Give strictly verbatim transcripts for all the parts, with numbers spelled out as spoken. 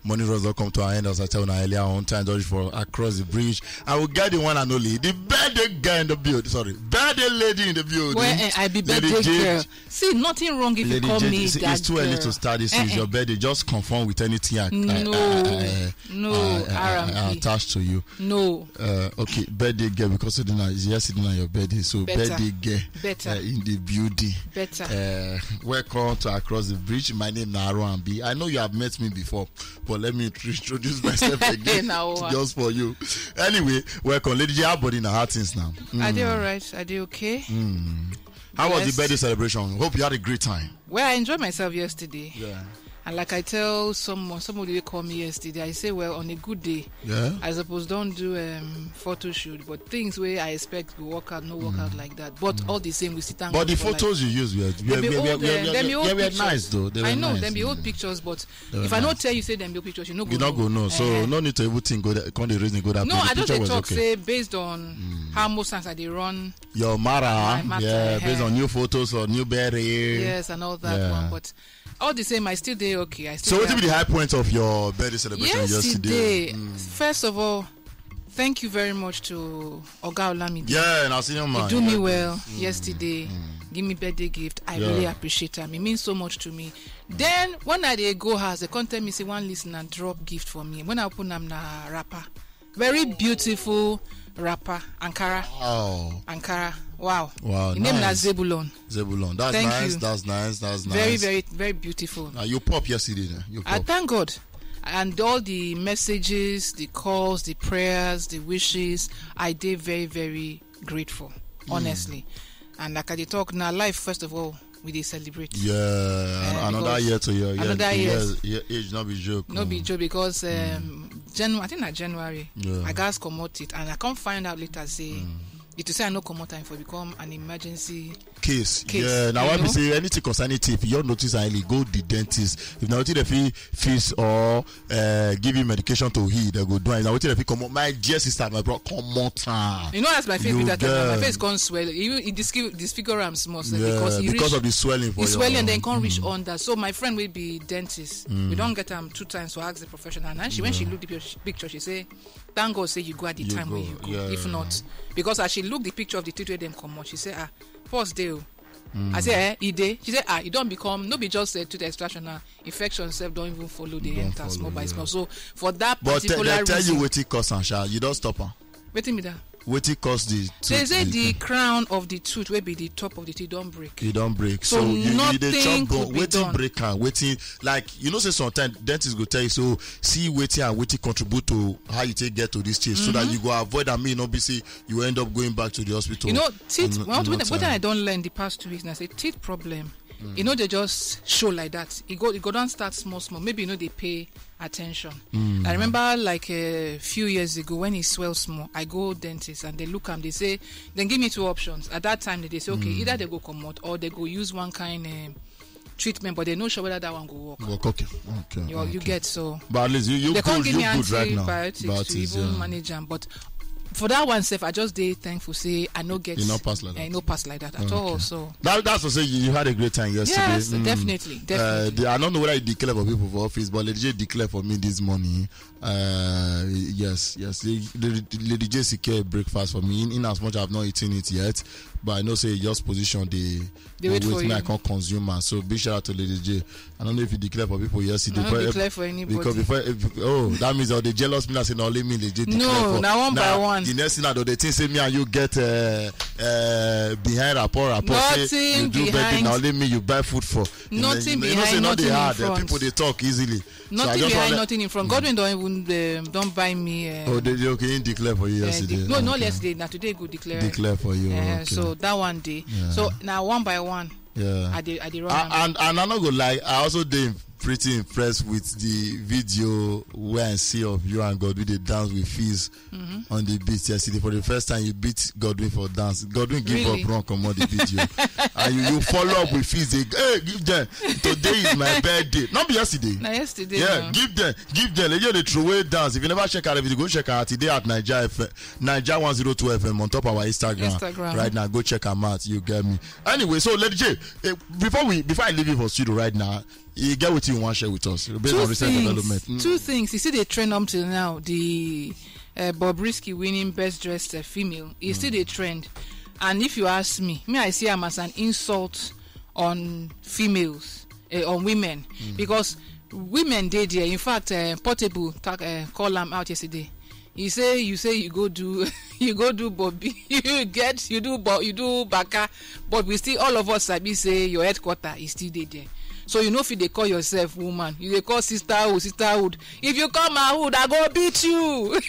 Morning runs don come to an end, as I tell una earlier on time, just for across the bridge. I will get the one and only, the birthday girl in the building. Sorry, birthday lady in the building. Where, eh, I be Lady birthday Jade. Girl. See, nothing wrong if Lady you call Jade, me it's, that it's too early girl. To start this. Eh, eh. Your birthday. Just confirm with anything I, I, No, I, I, no, I, I, I, R M P. I attach to you. No. Uh, okay, birthday girl, because today na, yesterday na your birthday, so Better. Birthday girl, Better. Uh, in the building. Better. Uh, welcome to Across the Bridge. My name na Aaron B. I know you have met me before, but let me introduce myself again Now, uh, just for you. Anyway, welcome, Lady J. How body na, how things now? Mm. Are they all right? Are they okay? Mm. How was the Yes. Birthday celebration? Hope you had a great time. Well, I enjoyed myself yesterday. Yeah. And like I tell someone, somebody wey call me yesterday, I say, well, on a good day, Yeah. I suppose don't do um, photo shoot, but things wey I expect go work out, no work out like that. But all the same, we still thank But God the for life. Photos you use were, Dem be were, were, old, were, eh, were, dem be were, old were pictures. Nice though. They were I know nice. Dem be old Mm. Pictures, but They were if I no nice. Tell you say dem be old pictures, you no go You no know. Go know. So Eh. No need to even think go that, come the reason go that No, place. The I just picture dey was talk okay. Say based on how most times I dey run Your mara, My matter, yeah, eh. Based on new photos or new berry. Yes, and all that Yeah. One. But all the same, I still dey okay. I still So what dey be the high point of your birthday celebration yesterday? Yesterday, Mm. First of all, thank you very much to Oga Olamide. Yeah, and I see your man. He do me Yeah. Well Mm. Yesterday. Mm. Give me birthday gift. I Yeah. Really appreciate him. It means so much to me. Then when I dey go house, they come tell me say one listener drop gift for me. When I open am na wrapper, very beautiful wrapper, Ankara. Wow. Ankara. Wow. Wow. The name na nice. Zebulon. Zebulon. That's Thank nice. You. That's nice. That's nice. Very, very, very beautiful. Now you pop yesterday. Then. You pop. I thank God. And all the messages, the calls, the prayers, the wishes, I dey very, very grateful, mm. Honestly. And like I dey talk now, life, first of all, we dey celebrate. Yeah, yeah, another year to year. Another year. Year, age, no be joke. No be joke because um, January, I think na January, yeah. I gats comot it, and I come find out later say, mm. It to say I no comot am for become an emergency case. Case, yeah, now why be say anything concerning teeth, you notice I go the dentist. If na wetin dem fit fix or uh, give you medication to heal, they go do it. Now wetin dem fit comot, my dear sister, my bro, comot am. You know, as my face be that time, my face come swell. Even it disfigure, disfigure am small, so yeah, because, because reach, of the swelling for the swelling, and then come reach under. So my friend will be dentist. Mm. We don't get am two times to ask the professional. And she, when she look the picture, she say, thank God say you go at the time when you go. Yeah. If not, because as she look the picture of the teeth wey dem comot, she say, ah, pause dey o. Mm. I say, eh, e dey. She say, ah, e don become, no be just uh, tooth extraction now. Infection sef don even follow dey enter small by small. So for that particular reason. But they tell you wetin cause am, sha, you don stop am. Wetin be that? Wetin cause the tooth? They say the crown of the tooth wey be the top of the teeth don break. E don break. So you dey chop bone. Wetin break am? Wetin, like, you know say sometimes dentist go tell you, so see wetin and wetin contribute to how you take get to this stage, so that you go avoid am, make e no be say you end up going back to the hospital. You know, teeth. Wetin I don learn the past two weeks na say teeth problem, e no dey just show like that. E go, e go don start small small. Maybe you no dey pay attention. Mm. I remember like a few years ago when he swell small, I go dentist and they look am, they say, then give me two options. At that time, they say, okay, mm. Either they go comot or they go use one kind um, treatment, but they no sure whether that one go work. Work, okay, okay. You, okay. You get so. But at least you, you they good, can't give you me good right now. Antibiotics to even yeah. Manage them, but for that one sef, I just dey thankful say I no get. E no pass like that. I no pass like that at okay. All. So that, that's to say you, you had a great time yesterday. Yes, mm. Definitely, definitely. Uh, the, I don't know whether you declare for people for office, but Lady J declare for me this morning. Uh, yes, yes. Lady, Lady J secure breakfast for me. In, in as much I've not eaten it yet, but I know say just position the. They wait for you. I can't consume am. So big shout out to Lady J. I don't know if you declare for people yesterday. I don't declare for anybody. Because before, oh, that means all the jealous me say no, only me Lady J declare for. No, now one by one. The next thing I do, they think say me and you get uh, uh, behind rapport, rapport. Nothing say you do behind. Now only me you buy food for. Nothing behind, nothing in front. People they talk easily. Nothing behind, nothing in front. Godwin don't even um, don't buy me. Uh, oh, they okay. He declare for you yesterday. No, not yesterday. Now today go declare. Declare for you. Uh, okay. So that one day. Yeah. So now one by one. Yeah. I dey, I dey run. And, and I no go lie, I also dey pretty impressed with the video where I see of you and Godwin dey dance with Fizz mm-hmm. On the beat yesterday. For the first time, you beat Godwin for dance. Godwin give really? Up, run comot the video, and you, you follow up with Fizz. Hey, give them. Today is my birthday. Not be yesterday. Not yesterday. Yeah, no. Give them, give them. You dey throw away dance. If you never check out the video, go check out today at Naija F M, Naija one zero two F M on top of our Instagram. Instagram. Right now, go check am out. You get me. Anyway, so Lady J, eh, before we before I leave you for studio right now, You get what you want to share with us based on recent development. Mm. Two things. You see, they trend up till now. The uh, Bobrisky winning best dressed uh, female. He mm. still they trend. And if you ask me, me, I see him as an insult on females, uh, on women. Mm. Because women, they there. In fact, uh, Portable talk, uh, call him out yesterday. He say, you say you go do you go do Bobby, you get, you do Bo- you do Baka, but we still, all of us sabi say your headquarter is still dey there. So you know if you dey call yourself woman, you dey call sisterhood, sisterhood. If you call my hood, I go beat you.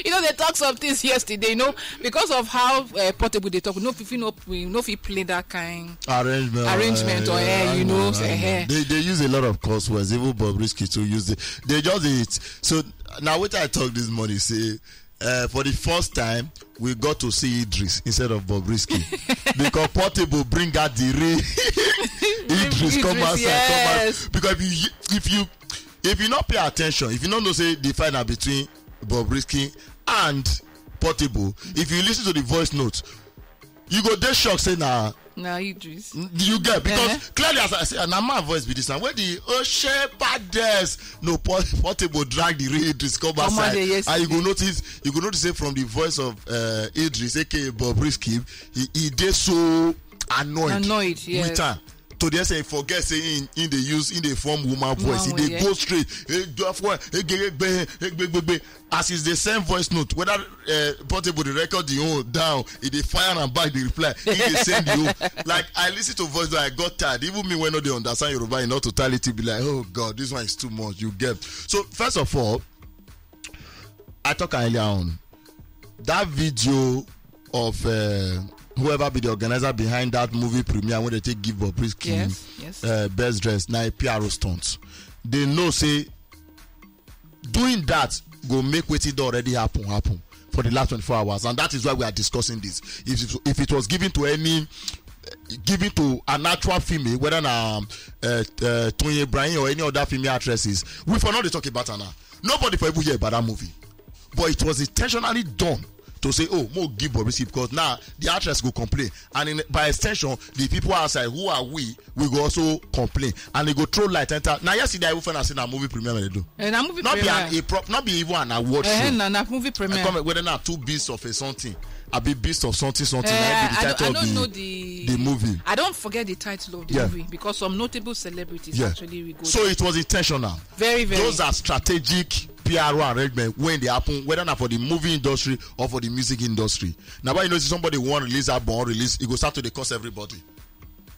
You know, they talk some things yesterday, you know, because of how uh, Portable they talk. No, if you know, we no fit play that kind arrangement, arrangement or uh, hair, you know, arrangement, eh, hair. They, they use a lot of curse words. Even Bobrisky too use it. They just it. So now what I talk this morning say, uh, for the first time we got to see Idris instead of Bobrisky because Portable bring out the real Idris come Idris, outside, come out. Yes. Because if you if you if you not pay attention, if you not know say the final between Bobrisky and Portable, if you listen to the voice note, you go dey shock say na Now Idris. you get because Uh-huh. Clearly as I say na my voice be this one wey the Oshe Bades no Por- Portable drag the real Idris come Come out outside there, yes, and you go yes. Notice, you go notice say from the voice of uh, Idris aka Bobrisky, he, he dey so annoyed Annoyed, yes. With am to the extent he forget say he, he dey use he dey form woman voice, he Woman dey voice, go yeah. Straight, he do afọ egeregbe egbegbe as is the same voice note whether uh, Portable dey record the own down, he dey fire am back dey reply, he dey send the own. Like I listen to voice note, I got tired. Even me wey no dey understand Yoruba in all totality be like, oh God, this one is too much. You get so first of all, I talk am earlier on that video of uh, whoever be the organizer behind that movie premiere wey dey take give Bobrisky Yes, yes. Uh, best dress na a P R stunt. They know say doing that go make wetin don already happen happen for the last twenty-four hours, and that is why we are discussing this. If it, if it was given to any given to an actual female, whether na um, uh, uh, Toyin Ibrahim or any other female actresses, we for not dey talk about her now. Nobody for even hear about that movie, but it was intentionally done to say, oh, mo give Bobrisky because now the actress go complain, and in, by extension the people outside, who are we, we go also complain, and they go throw light enter. Now yesterday I even find out say na movie premiere dem dey do. Eh, na movie Not be premiere. An, a prop, not be even an award show. Eh, na na movie premiere. Come whether na two beasts of a something, abi beast of something something. Eh, Na be the I, title I of don't the, know the the movie. I don't forget the title of the Yeah. Movie because some notable celebrities Yeah. Actually we go. So it was intentional. Very, very. Those are strategic P R O arrangement when they happen, whether na for the movie industry or for the music industry. Now, why you know see somebody want release album or release, it go start to dey cost everybody.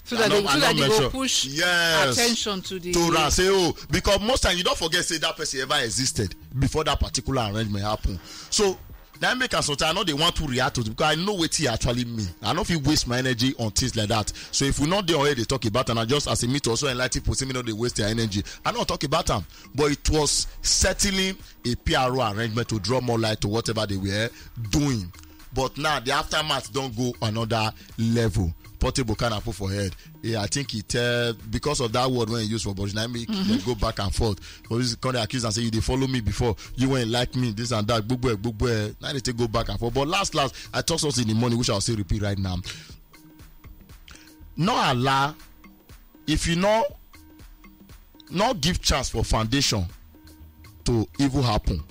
So that they, so that they go push Yes. Attention to the To am say oh, because most time you don't forget say that person ever existed before that particular arrangement happen. So that make am sometimes I know they want to react to it because I know what he actually mean. I know if you waste my energy on things like that. So if we not there already talk about and I just as a me to also enlighten people, say me not they waste their energy. I not talk about them, but it was settling a P R O arrangement to draw more light to whatever they were doing. But now the aftermath don't go another level. Portable can put for head. Yeah, I think it uh, because of that word when you use for Boris, I make they go back and forth. Police come dey accuse and say you dey follow me before, you weren't like me, this and that. Gbogbo ẹ, gbogbo ẹ. Now they take go back and forth. But last last, I talk something in the morning which I'll still repeat right now. No allow if you no no give chance for foundation to even happen.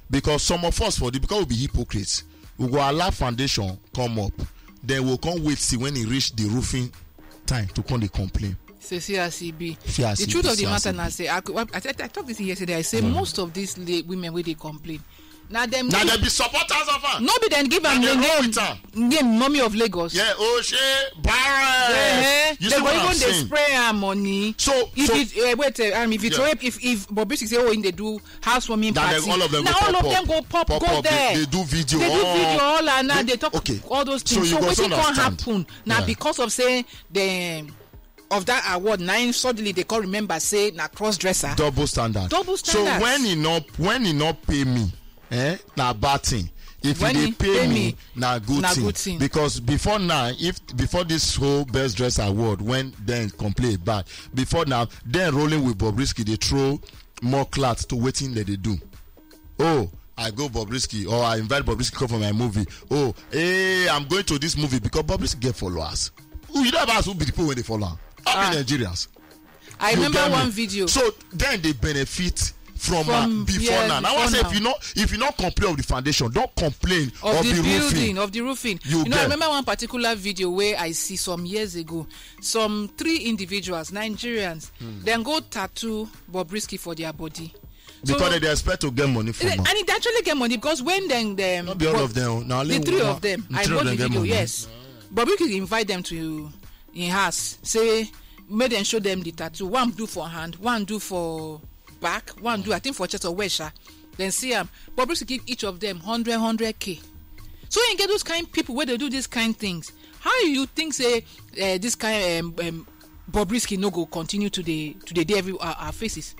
Because some of us for the because we be hypocrites, we go allow foundation come up, then we'll come wait see when e reach the roofing time to come dey complain. So see as e be. See as The e truth be, of the see as matter e be. Na say I, I, I, I talk this yesterday. I say most of these late women wey dey complain. Now them Now they be supporters of am. No be dem give am Na the dem roll name with am. Name Mummy of Lagos. Yeah, Oshe Barrett. Eh, You they see go what I'm even dey saying? Spray am money. So, If so it uh, wait, uh, um, if it Yeah. if if Bobrisky say oh in dey do housewarming Then party, they- all of them na go all pop of up. Them go pop, Pop go up, there. They, they do video. They do Oh. Video all and now They- they talk okay. All those So things. you So go wetin understand. Come happen now Yeah. Because of say the of that award now suddenly they come remember say na cross dresser. Double standard. Double standard. So when he not when he not pay me, eh, na bad thing. If When he he dey pay, pay me, me, na good na thing. Good thing. Because before now, if before this whole best dress award when then complain bad, before now, then rolling with Bobrisky they throw more clout to waiting that they do. Oh, I go Bobrisky or I invite Bobrisky come for my movie. Oh, hey, I'm going to this movie because Bobrisky get followers. Who you never ask who be the people when they follow am? All the Nigerians. I You remember get me? one video. So then they benefit from, From, uh, before yeah, now. Now I before say if now. you not if you not complain of the foundation, don't complain of, of the the, building, roofing. of the roofing. You You know, I get. remember one particular video where I see some years ago. Some three individuals, Nigerians, then go tattoo Bobrisky for their body. So Because they, they expect to get money from and her. it actually get money because when then them Not be all but of them. Now the only three one, of them. I three of watched them the get video. money. Yes, Bobrisky invite them to in house. Say make them show them the tattoo. One do for hand, one do for back, one do I think for chest or where sha. Then see am. Bobrisky give each of them hundred, hundred k. So you get those kind people where they do these kind things. How you think say uh, this kind um, um, Bobrisky no go continue to the to the day every our, our faces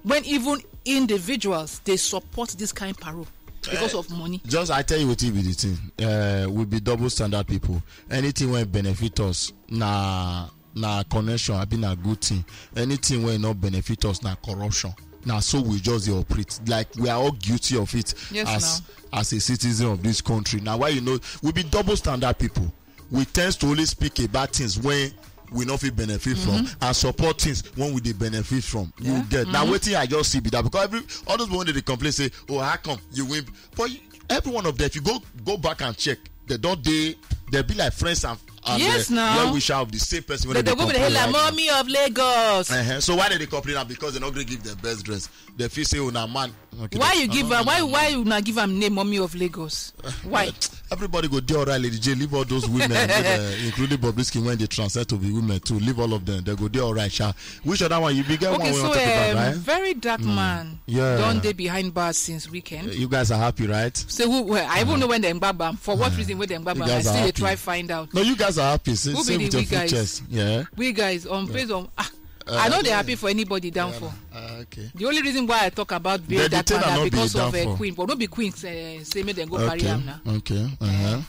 when even individuals they support this kind parole because of money. Just I tell you what be the thing. Uh, we be double standard people. Anything when benefit us, na na connection, I been a good thing. Anything when not benefit us, na corruption. Now so we just dey operate like we are all guilty of it Yes, as now. as a citizen of this country. Now why you know we be double standard people. We tends to only speak about things when we not fit benefit from and support things when we dey benefit from. You Yeah. get now. Wetin I just see be that because every all those people wey dey complain say, "Oh, how come you win?" But you, every one of them, if you go go back and check, they don't they they be like friends and, and Yes, uh, now. well wisher of the same person. When They they, they go be the complain hell like like that. mommy of Lagos. Uh-huh. So why did they complain? Now because they not gonna give their best dress. They feel say, "Oh, na man." Okay, Why that's you give another am? Why man. why you not give am name mommy of Lagos? Why? Everybody go dey alright, Lady J. Leave all those women, with, uh, including Bobrisky when they transfer to be women too. Leave all of them. They go dey alright, sha. Which other one? You be get one Okay, we so want to talk about, um, right? very dark man Yeah. don't dey behind bars since weekend. You guys are happy, right? So who? Well, I even know when they gbab am. For what reason when they gbab You am? I guys are still dey happy. try find out. No, you guys are happy. Say, Who say be with the your we full guys? chest. Yeah. We guys on based on ah, Uh, I know they're happy for anybody downfall. Uh, okay. The only reason why I talk about Bill Then the that thing man na not be because of a downfall. queen, but not be queen say, say make them go carry Okay. am now. Okay. Uh-huh.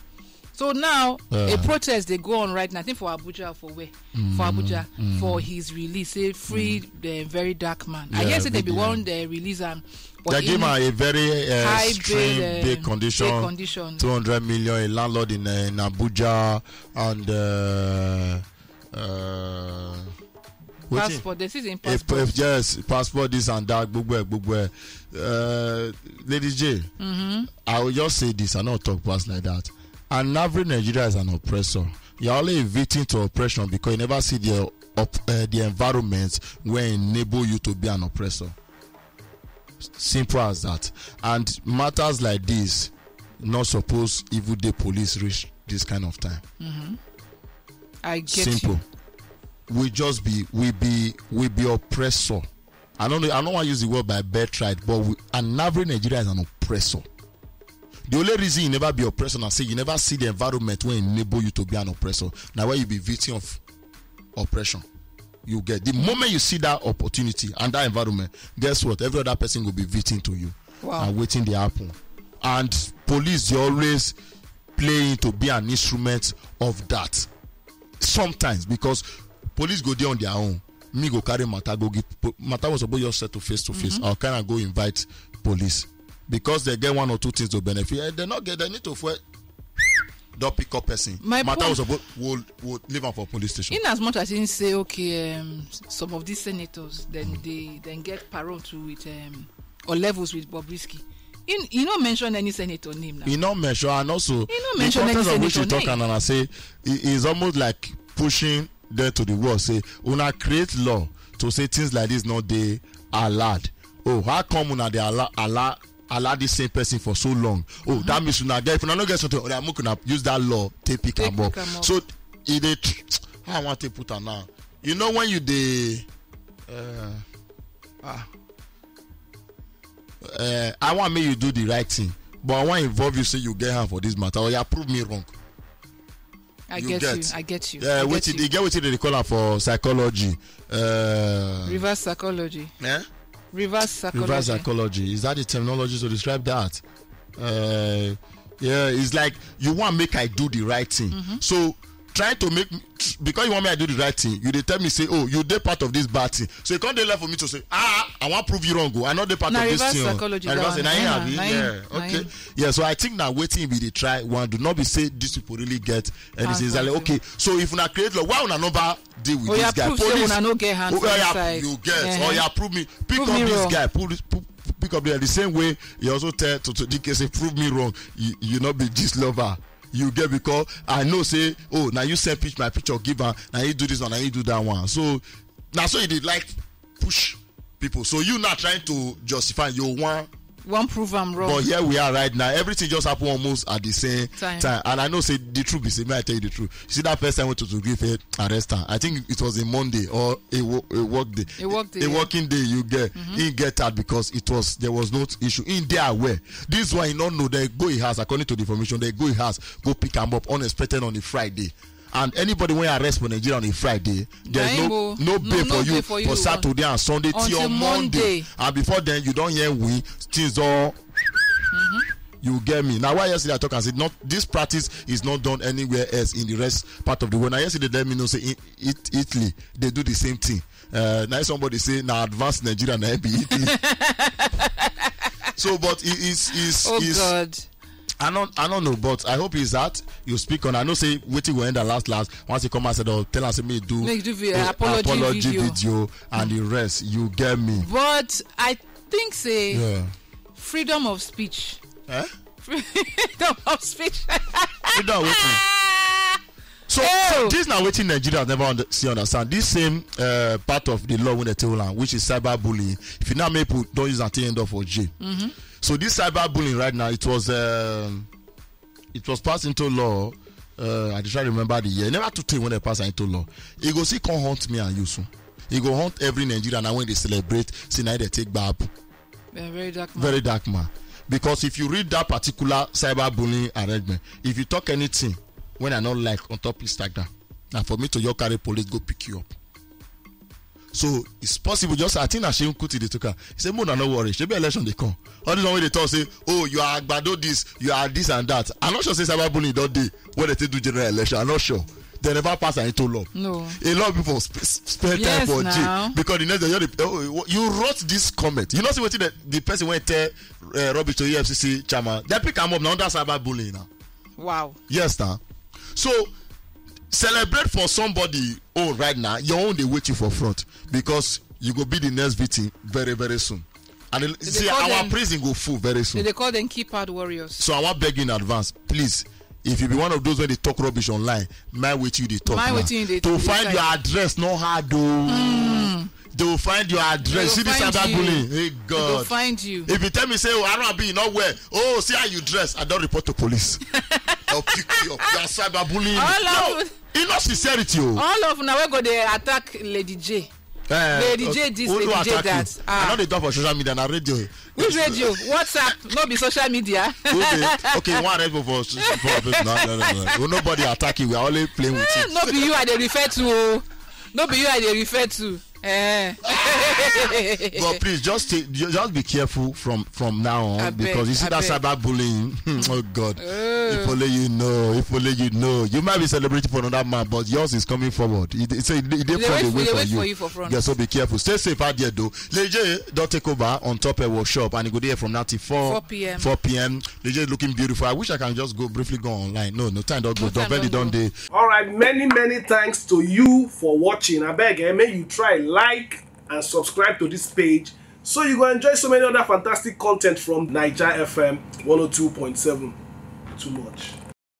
So now Uh. a protest they go on right now. I think for Abuja or for where? For Abuja for his release. Say free the very dark man. I Yeah, hear say they be media. one they release am. But They give in him a very uh, high extreme bail, big um, condition. big condition. Two hundred million. A landlord in uh, in Abuja and uh, uh, wetin? Passport. They see in If, passport. if yes, passport this and that, gbogbo ẹ, gbogbo ẹ. Uh, Lady J, I will just say this. I not talk past like that. An average Nigeria is an oppressor. You're only a victim to oppression because you never see the op- uh, the environment where enable you to be an oppressor. Simple as that. And matters like this not suppose even the police reach this kind of time. I get Simple. you. We just be we be we be oppressor. I don't know. I don't want to use the word by birthright, but we, an average Nigeria is an oppressor. The only reason you never be oppressor and say you never see the environment where enable you to be an oppressor. Now where you be victim of oppression. You get the moment you see that opportunity and that environment, guess what? Every other person will be victim to you. Wow. And waiting they happen. And police they always playing to be an instrument of that. Sometimes because police go there on their own. Me go carry matter go give po- matter was about yourself to face to face. I'll kind of go invite police because they get one or two things to benefit. Eh, they not get they need to fwe- don't pick up person. My matter point- was about we'll, we'll leave am for police station. In as much as he say okay, um, some of these senators then they then get parole to with um, or levels with Bobrisky. In you not mention any senator name now. He not mention and also He not mention any senator name. And I say it is almost like pushing them to the wall. Say una create law to say things like this not they allowed. Oh, how come una they allow allow allow this same person for so long? Oh, that means una get if una no get something, una make una use that law take pick Take am up. pick am up. So it dey tr- how I want to put am now. You know when you dey uh, ah uh, I want make you do the right thing, but I want involve you say you get hand for this matter or you prove me wrong. I You get, get. you. I get you. Yeah, I get wetin you. they get wetin they call am for psychology. Uh, Reverse psychology. eh? Reverse psychology. Reverse psychology. Is that the terminology to describe that? Uh, yeah, it's like you want make I do the right thing. So trying to make, because you want me to do the right thing, you dey tell me say, "Oh, you dey part of this bad thing." So you can't dey left for me to say, "Ah, I want prove you wrong. Oh, I not dey part of this thing." Oh. Na reverse psychology. Okay. Yeah, so I think now waiting be the try one. Do not be say these people really get anything. It's like, okay, so if una create law, why una never deal with this guy? Police. Una no get hands inside. You get. Oh, yeah, prove me. Pick up this guy. Pick up the same way you also tell to D K say, "Prove me wrong." You, you not be this lover. You get, because I know say, "Oh, now you send pitch my picture, give am, now you do this one, now you do that one." So now, so you did like push people. So you not trying to justify your one. One prove I'm wrong. But here we are right now. Everything just happened almost at the same time. And I know say the truth be say, may I tell you the truth? You see that first time we to, to give it arrest her. I think it was a Monday or a, wo- a work day. A work day, a yeah. Working day you get. Mm-hmm. He get that because it was, there was no issue. In there where this one, you don't know, they go he has, according to the information, they go he has, go pick him up unexpected on a Friday. And anybody when arrest for Nigeria on a Friday, there's no, no bail for you for Saturday and Sunday till Monday. And before then, you don't hear we things all. Mm-hmm. You get me? Now, why yesterday I talk and say not this practice is not done anywhere else in the rest part of the world. Now, yesterday let me know say in, it, Italy they do the same thing. Uh, now somebody say now advanced Nigeria now be Italy. So, but it is is oh is. God. I don't, I don't know, but I hope it's that you speak on. I know say waiting will end the last last. Once you come and say, "Oh, tell us me do make do video, apology, apology video. Video and the rest." You get me? But I think say yeah. Freedom of speech. Eh? Freedom of speech. Freedom of speech. So, so this now waiting Nigerians never under, see understand. This same uh, part of the law when they tell land, which is cyberbullying. If you now make people don't use and end up for jail. Mm-hmm. So this cyberbullying right now, it was um, it was passed into law. Uh, I just try to remember the year. Never to tell when they pass into law. It go see come haunt me and you soon. It go haunt every Nigerian now when they celebrate. See now they take back. Very dark man. Very dark man. Because if you read that particular cyberbullying arrangement, if you talk anything when I not like on top Instagram, now for me to your carry police go pick you up. So it's possible. Just I think Ashim Kuti they took her. He said, "Mona, no worry. She be election they come." All this one way they talk say, "Oh, you are agbado this, you are this and that." I'm not sure say cyberbullying don't day when they take do general election. I'm not sure. They never pass into law. No. A lot of people sp- sp- spend yes, time for now. Jail because the next day you, oh, you wrote this comment. You know see what the, the person went tell uh, Robbie to E F C C chairman. They pick him up now under cyberbullying now. Wow. Yes, now. So celebrate for somebody. Oh, right now your own they wait you for front because you go be the next victim very very soon. And they, see, our them, prison go full very soon. They call them keypad warriors. So I want beg you in advance, please. If you be one of those when they talk rubbish online, my way you they talk. My way you they to find your address, no hard though. Mm. They will find your address. See this cyber bullying. Hey God. They will find you. If you tell me say, "Oh, I don't be not where." Oh, see how you dress. I don't report to police. I'll pick you up. That's cyber bullying. All no, of it's not sincerity. Oh. All of now we go they attack Lady J. Uh, Lady J this, Lady J that. Ah. I know they talk for social media and radio. Which radio? WhatsApp, no be social media. Okay, okay, one red for for for no, no, no, no. Well, nobody attack you. We are only playing with you. No be you I dey refer to. Oh. No be you I dey refer to. Eh. But please just stay, just be careful from from now on. I because beg, you see I that beg. Cyber bullying. Oh God. Uh. If only you know, if only you know. You might be celebrating for another man, but yours is coming forward. It, it's a it, it, it wait, wait for, you. For you for front. Yeah, so be careful. Stay safe out there though. Leje don't take over on top a workshop and it go there from now till four p.m. four p.m. Leje looking beautiful. I wish I can just go briefly go online. No, no time don't go. No don't time don't, don't go. Day. All right, many many thanks to you for watching. I beg, eh, may you try like and subscribe to this page so you go enjoy so many other fantastic content from Niger F M one oh two point seven. Too much.